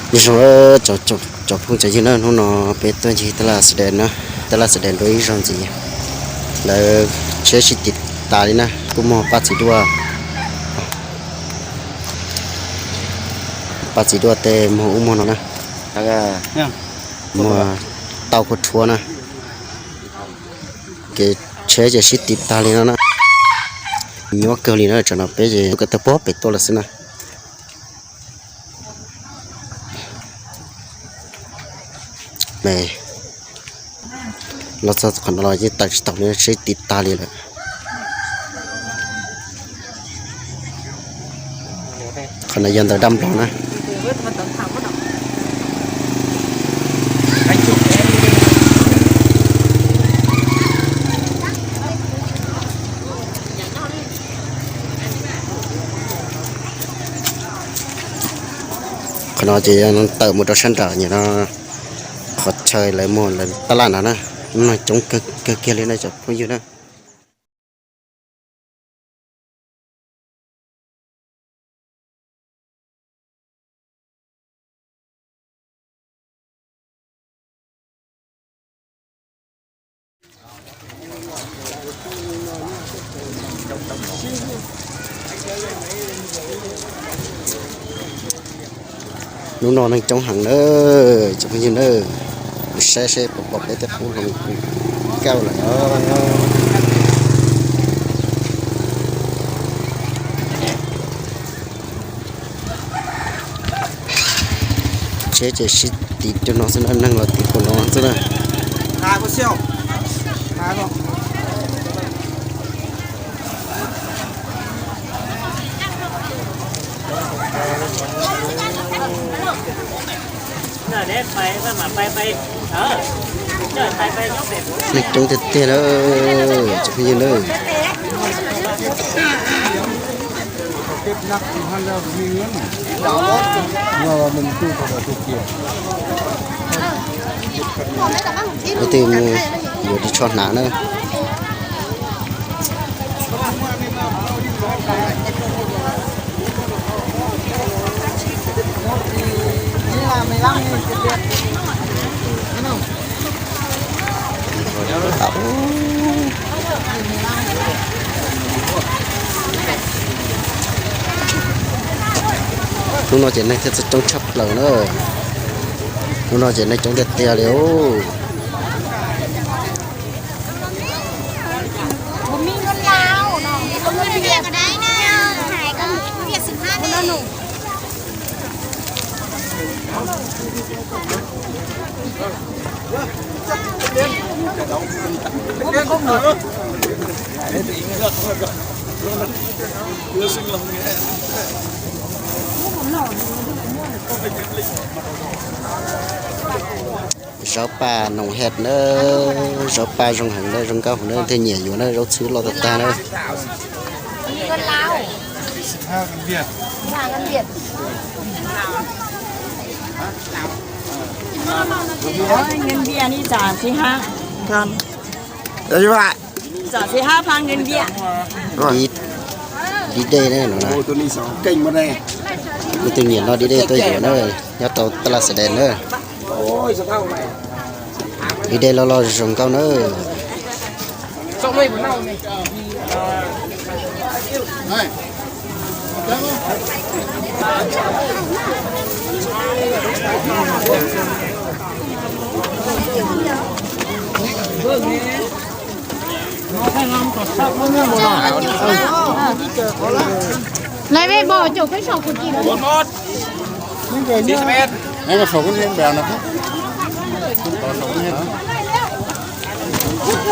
Nyob zoo cov phooj cov ywg na, hnub no peb tuaj ncig tab laj Xadees na, tab laj Xadees dua ib zaug ntxiv, lawv tsheb sib tiv tas li na, kuj muaj Paj Txiv Duaj, Paj Txiv Duaj tej muag ub muag no na, muag tau kua rhuav na, kev tsheb ces sib tiv tag li no na, nyuaj kawg li na, tsam no peb ces tuaj kawg tawg pob pem tuaj lawm xwb na. Los txog qhov no los yeej tawm tsis tau li, sib tiv tag li lawm. Qhov no yog ntawm dab nplog na. Qhov no ces yog tawm mus rau sab nram nim no, qhov chaw lawv muag lawv tab laj no na, neeg coob kawg kiag li na cov phooj ywg na. Hnub no neeg coob heev na, cov phooj ywg na, saib seb puas pom peb tej qub hloov kauj lawm. Tsheb ces sib tiv rau no xwb na, neeg los tiv puas no xwb na. Neeg coob tiag tiag na, cov phooj ywg na. Leej twg mus yuav ris tsho hnav na. Hnub no ces neeg thiaj txawj coob tshaj plaws na. Hnub no ces neeg coob tiag tiag li os. Zaub paj noom het na, zaub paj zoo heev na, zoo nkauj heev na, thiaj nyiam yuav na, zaub txhwb loj tag tag na. Ib, dib dej no na. Leej twg nyiam noj dib dej tuaj yuav na, nyob rau tab laj Xadees na. Dib dej loj loj zoo nkauj na.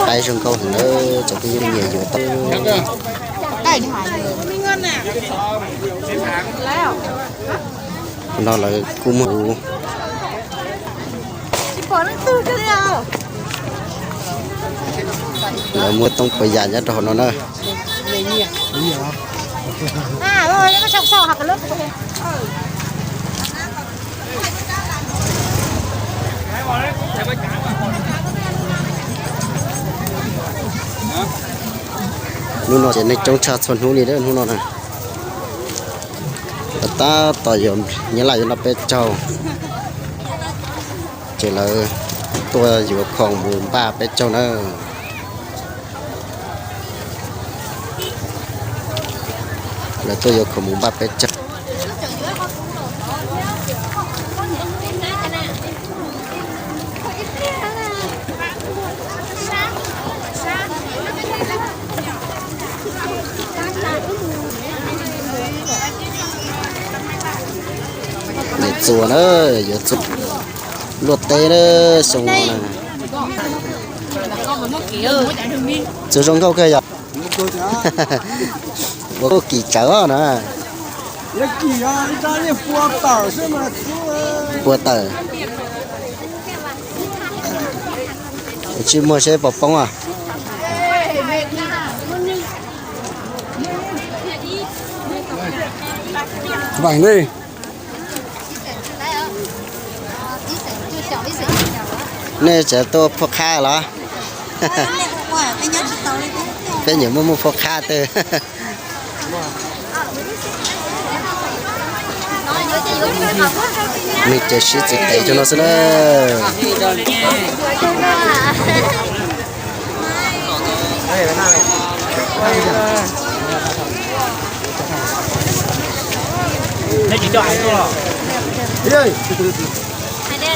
Qaib zoo nkauj heev na, cov phooj ywg nyiam yuav tau. No lawv kuj muag, lawv muag toob puas yam nyob rau hauv no na. Hnub no ces neeg coob tshaj txhua hnub li hnub no na. Tab tom yuav, nyab laj yuav noj peb caug, ces lawv tuaj yuav khoom mus npaj peb caug na. Lawv tuaj yuav khoom mus npaj peb caug. Niam txuas na, yuav txuas luaj teb na, xyoo no na. Txuas zoo nkauj kawg yog. Ua kuj kim tsawv na. Pua tawm. Tsis muag seb puas poob os. Nej tseem tuaj phuaj qhab los? Peb nyiam muaj muaj phuaj qhab twg. Mej ces sib txiv qev cov no xwb na.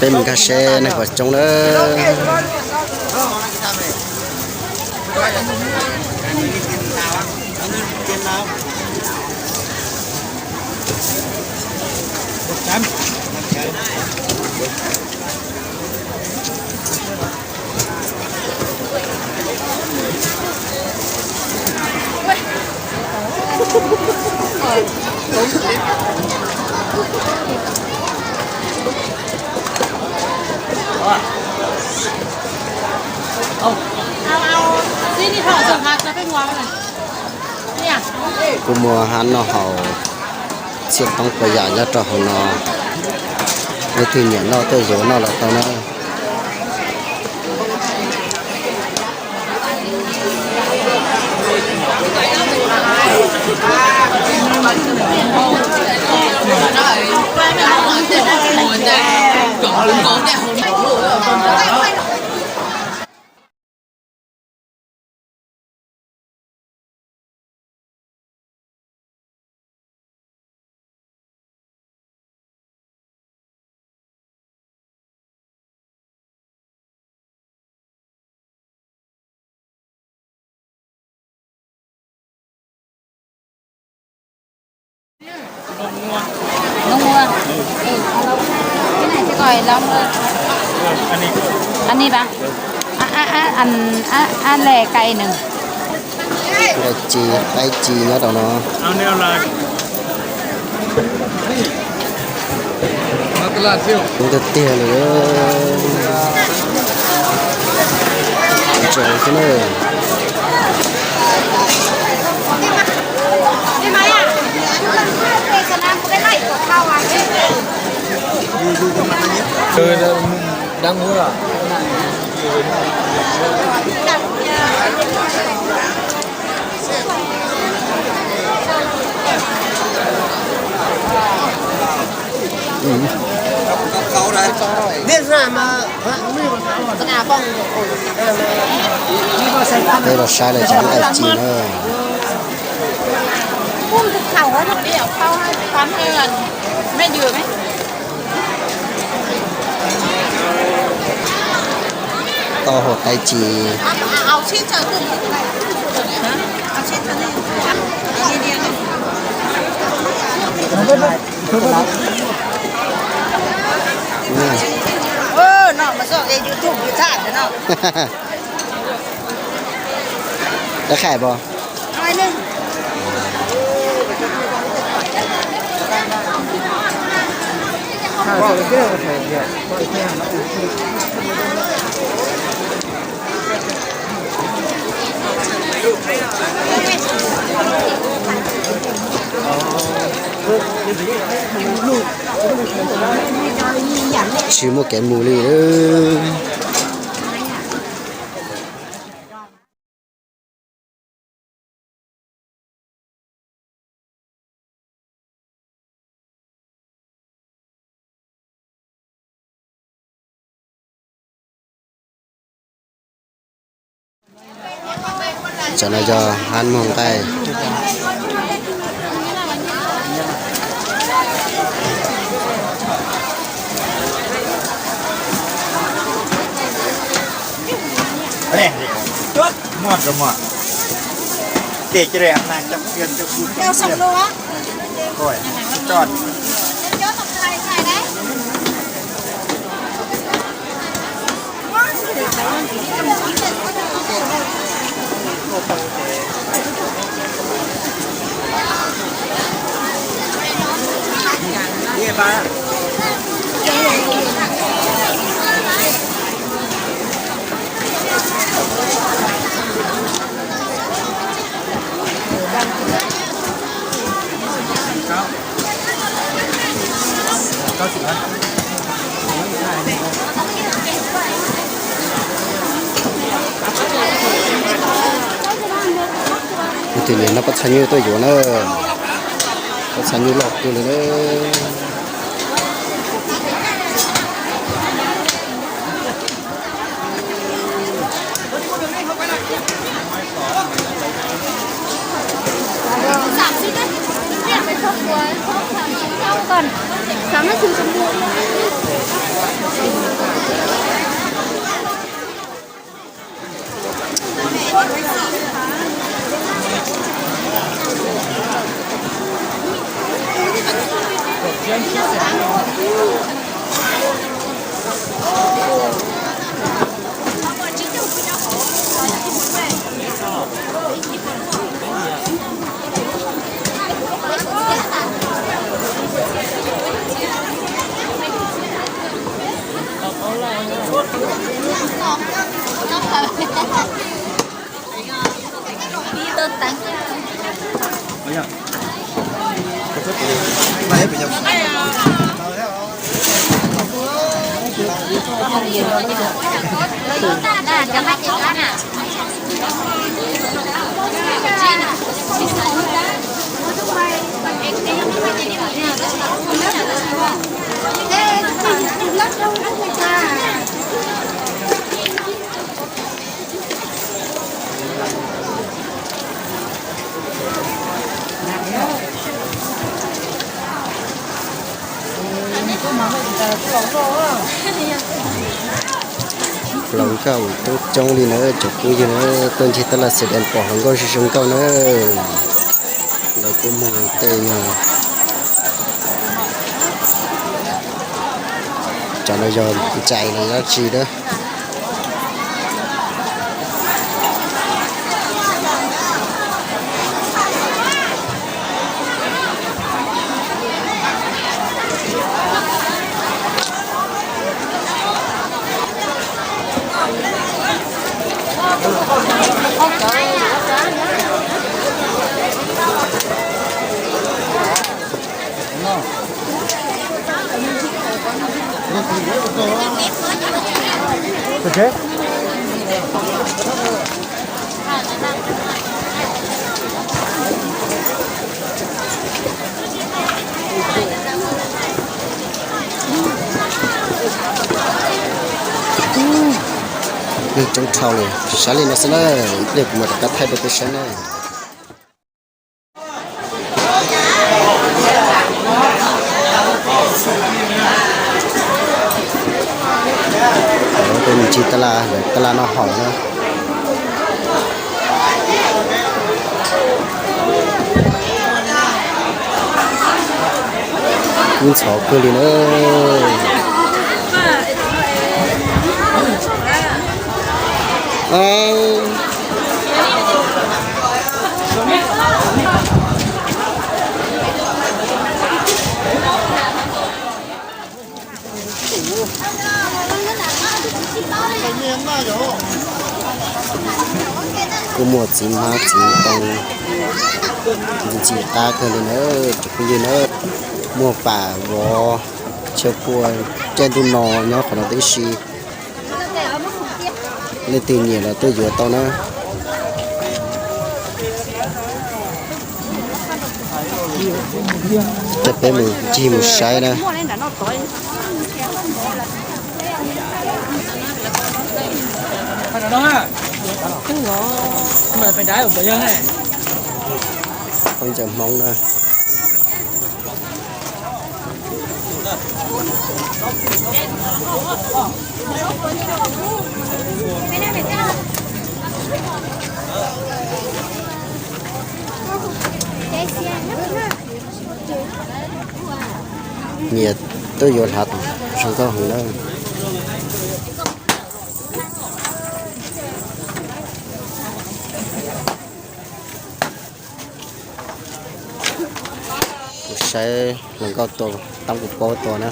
Peb mus nkag seb nej puas coob na. Kuj muaj hab noj haus txhia toob puas yam nyob rau hauv no. Leej twg nyiam noj tuaj yuav noj los tau na. An ne ba, an le cay nws. Nqaij ci, qaib ci nyob rau no. Coob tiag tiag li. Tseem xwb na. Peb los saib lawv cov nqaij ci na. Tau hauv qaib ci. Qab qhaib pom. Tsis muaj kev mus li. Cov no yog hab muag nqaij. Tus niam no pob txha nyuj tuaj yuav na, pob txha nyuj loj kawg li na. Hluas nkauj tub coob li na, cov phooj ywg na, tuaj ncig tab laj xim dees pom hluas nkauj zoo zoo nkauj na. Lawv kuj muag tej nyuag, cov no yog ntsais los dab tsi na. Neeg coob dhau li, saib li no xwb na, ib pliag kuv mam rov qab thaij rau peb saib na. Peb mus ncig tab laj, tab laj noj haus na. Kub ntxhov kawg li na. Kuj muaj txiv hmab txiv ntoo ntxim qab kawg li na, cov phooj ywg na. Muaj pam vov, chaw pua, caij ntuj no nyob qhov no tib si. Leej twg nyiam los tuaj yuav tau na. Ces peb mus ncig mus saib na. Phooj ywg Hmoob na. Nyias twb yuav hlav zoo nkauj heev na. Kuv saib hluas nkauj tua, toob kuv paub tua na.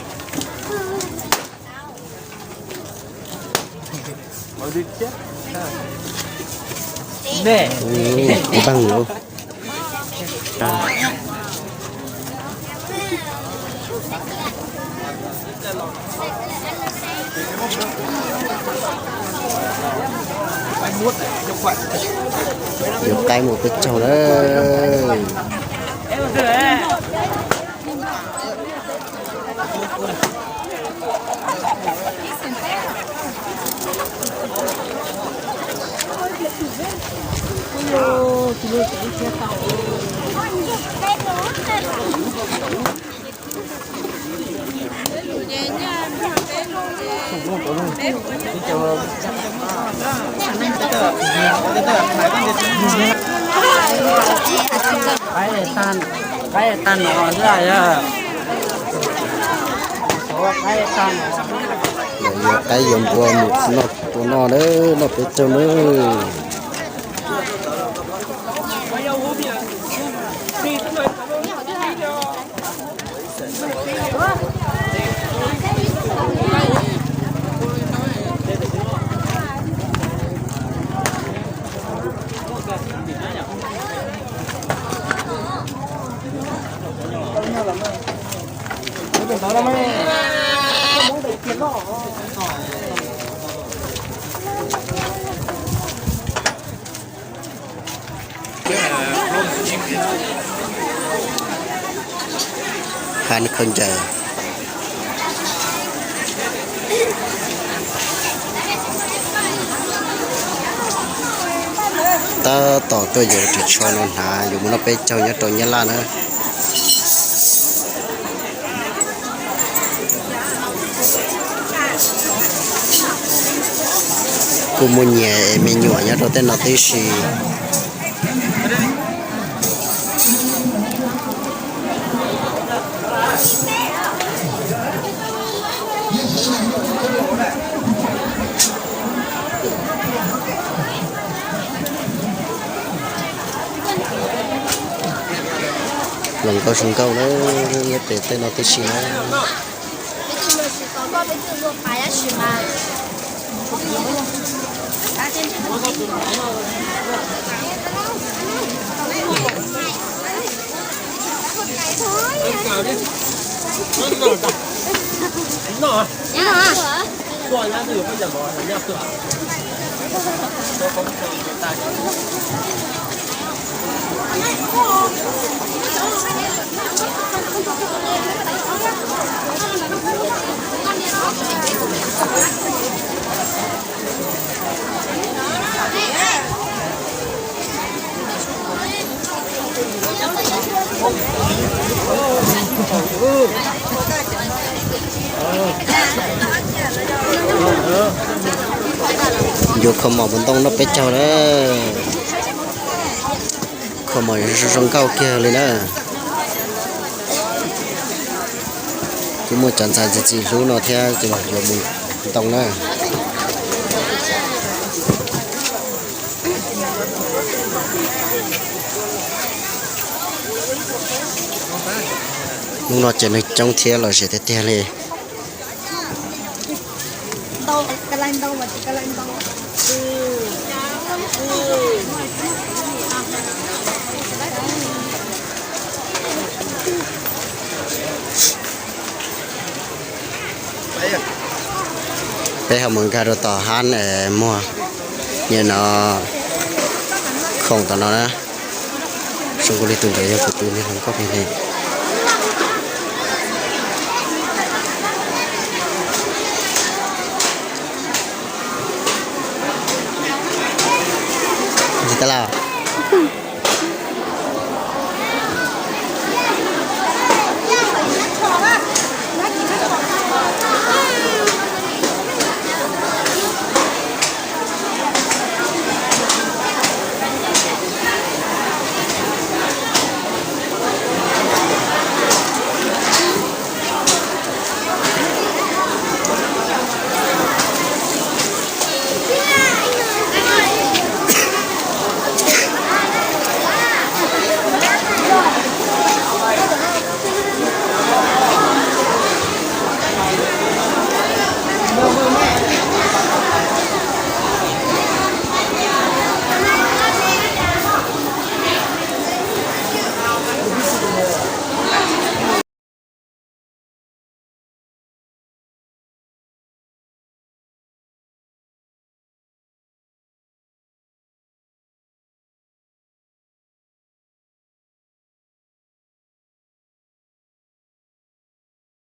Npaj lawm. Yuav qaib mus peb caug lawm. Qaib tag no xwb yog. Yuav qaib yuav npua mus noj tua noj na, noj peb caug na. Hab khaub ncaws. Tab tom tuaj yuav ris tsho no hnav yuav mus noj peb caug nyob rau Nyab Laj na. Kuj muaj nyias me nyuam nyob rau tej no tib si. Hluas nkauj zoo nkauj na, nyob pem tej no tib si na. Yuav kho mom mus ntoo noj peb caug na. Kho mom zoo zoo nkauj kiag li na. Kuj muaj cov ntxhais ntxim ntxim hlub no thiab ces yuav mus ntoo na. Hnub no ces neeg coob thiab lom zem tiag tiag li. Peb ho mus nkag rau tom hab muag, nyiam no khoom tom no na. Zoo nkaus li tus ntawd yog kuv tus niag hluas nkauj pem ne. Cas los?